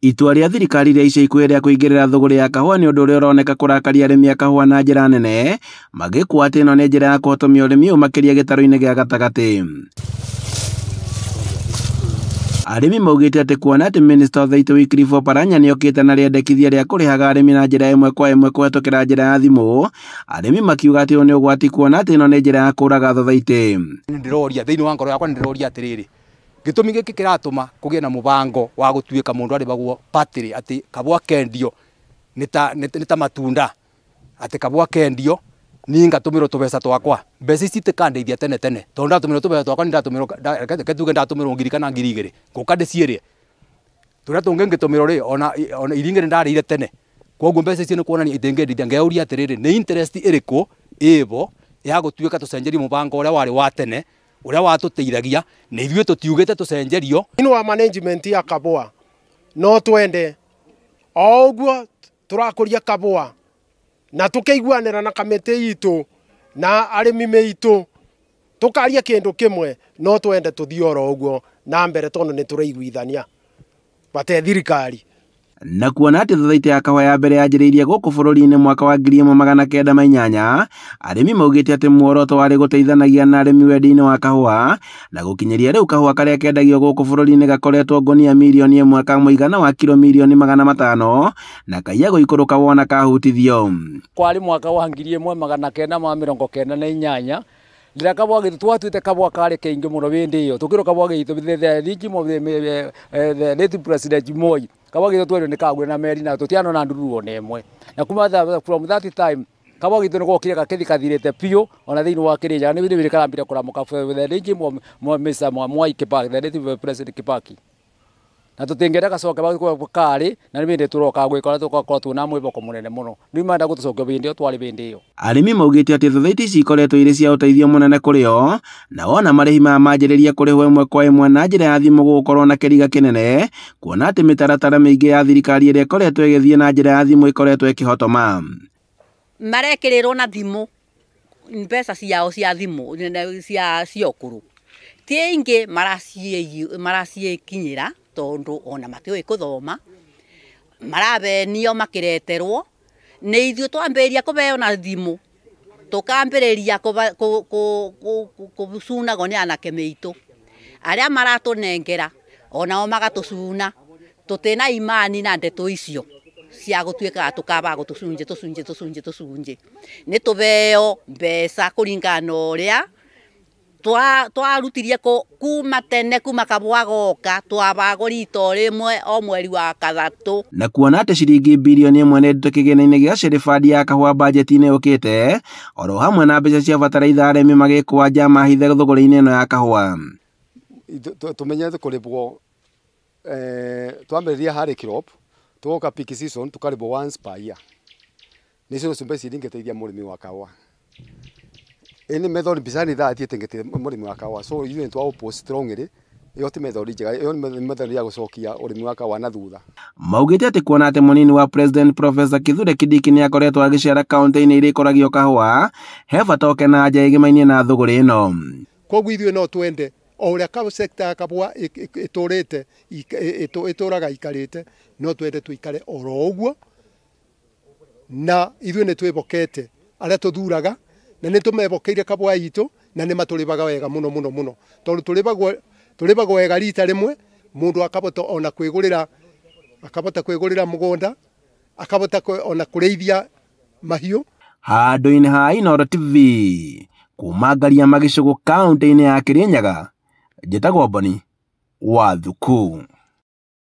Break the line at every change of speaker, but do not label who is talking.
Itua rĩa thirikari rĩa ica ikuhĩ rĩa kũingĩrĩra thũgũrĩ ya kahũa nĩ ũndũ ũrĩa ũroneka kũrakaria arĩmi a kahũa na njĩra nene, magĩkua atĩ ĩno nĩ njĩra ya kũhotomia ũrĩmi ũyũ makĩria gĩtarũ-inĩ gĩa gatagatĩ. Arĩmi maugĩte atĩ kuona atĩ Minista of the Wycliffe Oparanya nĩokĩte na rĩendekithia rĩa kũrĩhaga arĩmi na njĩra ĩmwe kwa ĩmwe kũhetũkĩra njĩra ya thimũ, arĩmi makiuga atĩ ũyũ nĩ ũgwati kuona atĩ ĩno nĩ njĩra ya kũraga thothaitĩ.
Ndĩroria thĩinĩ wa ngoro yakwa nĩndĩroria atĩrĩrĩ, gĩtũmi gĩkĩ kĩratũma kũgĩe na mũbango wa gũtuĩka mũndũ arĩhagwo batĩrĩ atĩ kabũa kendio nĩ ta matunda, atĩ kabũa kendio niĩ ngatũmĩrwo tũbeca twakwa. Mbeca ici itikandeithia tene tene tondũ ndatũmĩrwo tũbeca twakwa nĩ ndatũmĩrwo, reke tuge ndatũmĩrwo ngiri kana ngiri igĩrĩ ngũka ndĩciĩrĩe. Tũrĩa tũngĩ ngĩtũmĩrwo rĩ, ona iria ingĩ nĩndarĩire tene, koguo mbeca icio nĩ kuonania itingĩndeithia. Ngeyũria atĩrĩrĩ, nĩ interest ĩrĩkũ ĩbo ya gũtuĩka tũcenjerie mũbango ũrĩa warĩ wa tene ũrĩa watũteithagia, na ithuĩ tũtiugĩte tũcenjerio.
Thĩinĩ wa management ya kabũa no twende o ũguo tũrakũria kabũa na tũkĩiguanĩra na kamĩtĩ itũ na arĩmi meitũ tũkaria kĩndũ kĩmwe, no twende tũthiĩ oro ũguo na mbere tondũ nĩ tũraiguithania bate thirikari.
Na kuona atĩ thothaitĩ ya kahũa ya mbere yanjĩrĩirie gũkũ bũrũri-inĩ mwaka wa 1908, arĩmi maugĩte atĩ muoroto warĩ gũteithanagia na arĩmi wendia-inĩ wa kahũa, na gũkinyĩria rĩu kahũa karĩa kendagio gũkũ bũrũri-inĩ gakoretwo ngũnia mirioni ĩmwe ka mũigana wa kiro mirioni 500 na kaiya gũikũrũka wona kahutithio.
Kwarĩ mwaka wa 1998 rĩrĩa kabũa gitũ twatuĩte kabũa karĩ kaingĩ mũno hĩndĩ ĩyo tũkĩrwo kabũa gitũ the late President Moi kabũa gitũ twerwo nĩ kagũre na meri na tũtianona ndururu ona ĩmwe, na kuma from that time kabũa gitũ nĩ gokire gakĩthi kathirĩte biũ ona thĩinĩ wa Kĩrĩnyaga nĩ rĩrĩ karambire kũramũka the late Mr. Mwai Kibaki, the late President Kibaki, na tũtingĩenda gacoke karĩ na nĩ hĩndĩ tũroka gwĩka ũrĩa tũgakorwo twĩna mwĩhoko mũnene mũno, rĩu marenda gũtũcokia hĩndĩ ĩyo twarĩ hĩndĩ ĩyo.
Arĩmi maugĩte atĩ thothaitĩ ici ikoretwo irĩ cia ũteithio mũnene kũrĩ o, na wona marĩhi maya manjĩrĩria kũrĩhwo ĩmwe kwa ĩmwe na njĩra ya thimũ gũgũkorwo na kĩriga kĩnene, kuona atĩ mĩtaratara mĩingĩ ya thirikari ĩrĩa ĩkoretwo ĩgĩthiĩ na njĩra ya thimũ ĩkoretwo ĩkĩhotoma.
Marekĩrĩrwo na thimũ mbeca ciao cia thimũ cia ũkũrũ, ti aingĩ maraciĩkinyĩra tondũ ona matiũĩ kũthoma, marabenio makĩreterwo nĩ ithuĩ twambĩrĩria kũbeo na thimũ tũkambĩrĩria kũcunagwo nĩ anake meitũ arĩa maratũnengera onao magatũcuna, tũtĩna imani na ndeto icio cia gũtuĩkaga tũkabaga tũcunjĩ tũcunjĩ tũcunjĩ tũcunjĩ, nĩ tũbeo mbeca kũringana na ũrĩa twarutirie kuma tene kuma kabũa goka twabagũrite o rĩmwe o mweri wa kathatũ.
Na kuona atĩ ciringi birioni ĩmwe nĩ ndute kĩgĩna-inĩ gĩa Shirifund ya kahũa bajeti-inĩ yũkĩte, oro hamwe na mbeca cia bataraitha arĩmi magĩkũa njama hithe thũgũrĩ-inĩ ĩno ya kahũa.
Tũmenyete kũrĩhwo, twambĩrĩria harĩ crop tũgoka peak season tũkarĩhwo once per year, nĩcio mbeca iria ingĩteithia mũrĩmi wa kahũa. Ĩni method mbicani thaa ti ĩtĩngĩteithia mũrĩmi wa kahũa, so ithuĩ nĩ twa oppose strongly. Ĩyo ti method njega, ĩyo nĩ method ya gũcokia ũrĩmi wa kahũa na thutha.
Maugĩte atĩ kuona atĩ mũnini wa President Professor Kithure Kindiki nĩ akoretwo agĩcera kaunti-inĩ iria ikũragio kahũa, he bata oke na nja ĩgĩmainie na thũgũrĩ ĩno.
Koguo ithuĩ no twende o ũrĩa sector ya kabũa ĩtũrĩte ĩtũraga ikarĩte, no twende tũikare oro ũguo, na ithuĩ nĩ twĩhokete arĩa tũthuraga na nĩ tũmebokeire kabũa itũ na nĩ matũrĩbaga wega mũno mũno mũno, tondũ tũrĩbagwo wega rita rĩmwe, mũndũ akabota ona kwĩgũrĩra, akabota kwĩgũrĩra mũgũnda, akabota ona kũrĩithia mahiũ.
Handũ-inĩ ha Inooro TV kuma Ngaria Magĩcũgũ kaunti-inĩ ya Kĩrĩnyaga, njĩtagwo Boni wa Thuku.